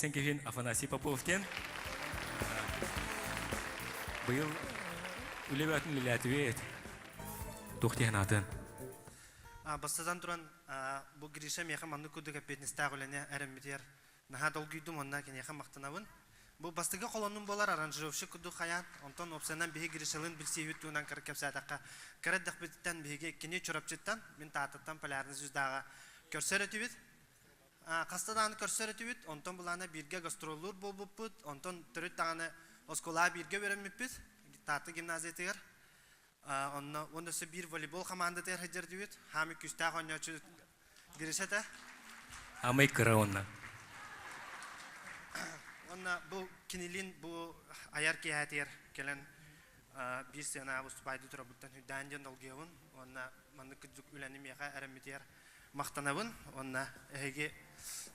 Сен Афанасий Попов диэн. Быйыл үлэ бөтүн үлэлээтибит. Туох диэн атын? Бастатан туран, бу Гриша миэхэ маннык курдук эппиэтинэстээх үлэни эрэммитигэр наһаа долгуйдум уонна киниэхэ махтанабын. Бу бастакы холоннум буолар аранжировщик курдук хайаан, онтон уопсайынан биһи Гришалыын билсиһибит туһунан кыра кэпсээтэххэ, кыра эрдэхпититтэн биһиги кини Чурапчыттан, мин Тааттаттан Полярный звездаҕа көрсөр этибит. Хаста даҕаны көрсөр этибит, онтон былаана бииргэ гастроллуур буолбуппут, онтон төрүт даҕаны оскуолаҕа бииргэ үөрэммиппит, Таатта гимназиятыгар. Онно уонна өссө биир волейбол хамаандатыгар сылдьар этибит. Хаамый күүстээх оонньооччу Гриша этэ. Амый кыра уонна. Уонна бу кинилин бу айар киэһэтигэр кэлэн биир сыанаҕа выступайдыы турарбыттан үрдээн диэн долгуйабын уонна маннык кырдьык үлэни миэхэ эрэммитигэр махтанабын уонна эһиги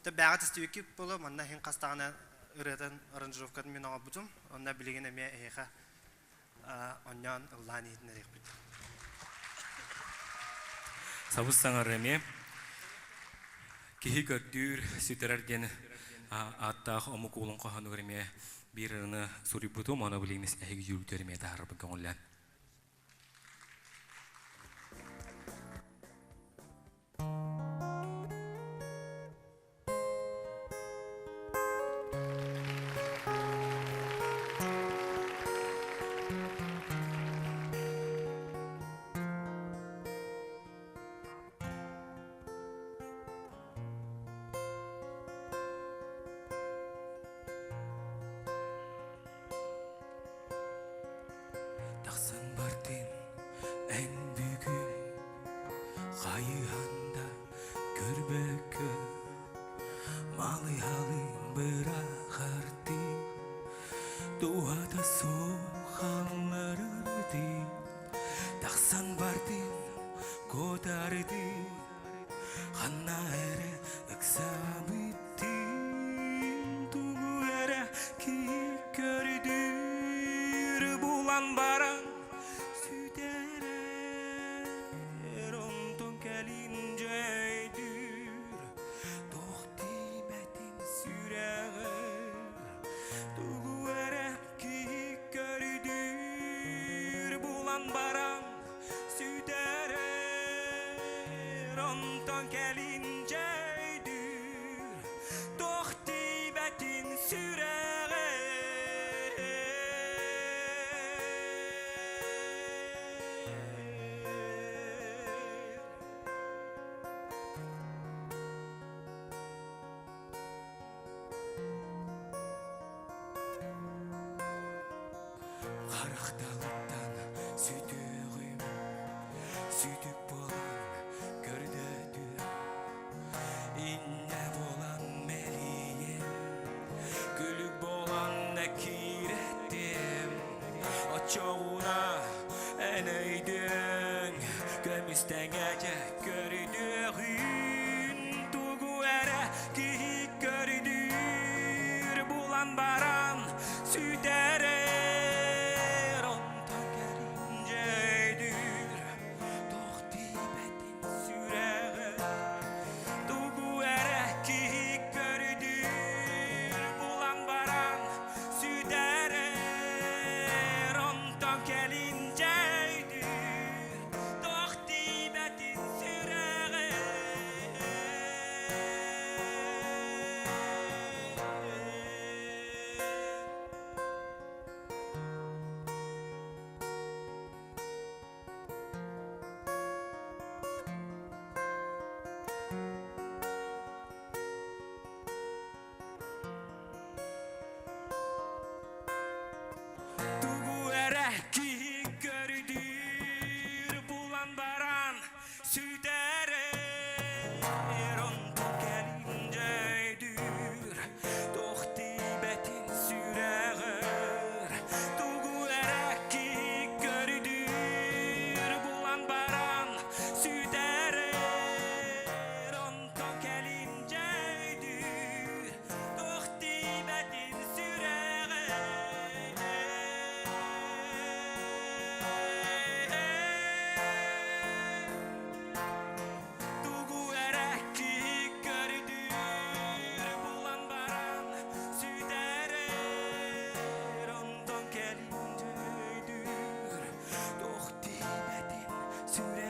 бээҕэ тестибиккит буолуо манна иһин хастаҕына ырыатын аранжировкатын мин оҥорбутум онно билигин эмиэ эһиэхэ онньоон ыллаан иһитиннэриэхпит. Сабыс саҥар эмиэ киһи көрдүүр, сүтэрэр диэн ааттаах омук уолун хоһоонугар эмиэ биир ырыаны суруйбутум, ону билигин эһиги дьүүлгүтүгэр эмиэ таһаарарбын көҥүллээн. Тахсан бардым эн бүгүн хайыһан да көрбөккө малыһалын бырахардыы туһата суох хаалларардыы тахсан бардым куотардыы ханна эрэ ыксаабыттыы тугу эрэ киһи көрдүүр булан баран сүтэрэр онтон кэлин дьэ өйдүүр туох тиийбэтин сүрэҕэр тугу эрэ киһи көрдүүр булан баран сүтэрэр онтон кэлин дьэ өйдүүр туох тиийбэтин сүрэҕэр Харахталыттан сүтүөҕүм, сүтүк буолан көрдөтүөм, иннэ буолан мэлийиэм, күлүк буолан киирэтиэм. Оччоҕуна эн өйдүөҥ, көмүс тэҥэ дьэ көрдүөҕүн, тугу эрэ киһи көрдүүр булан баран сүтэрэр онтон кэлин дьэйдүүр туох тиийбэтин сүрэҕэ тугу эрэ киһи көрдүүр булан баран сүтэрэр онтон кэлин дьэйдүүр туох тиийбэтин сүрэҕэ. Сүрэх.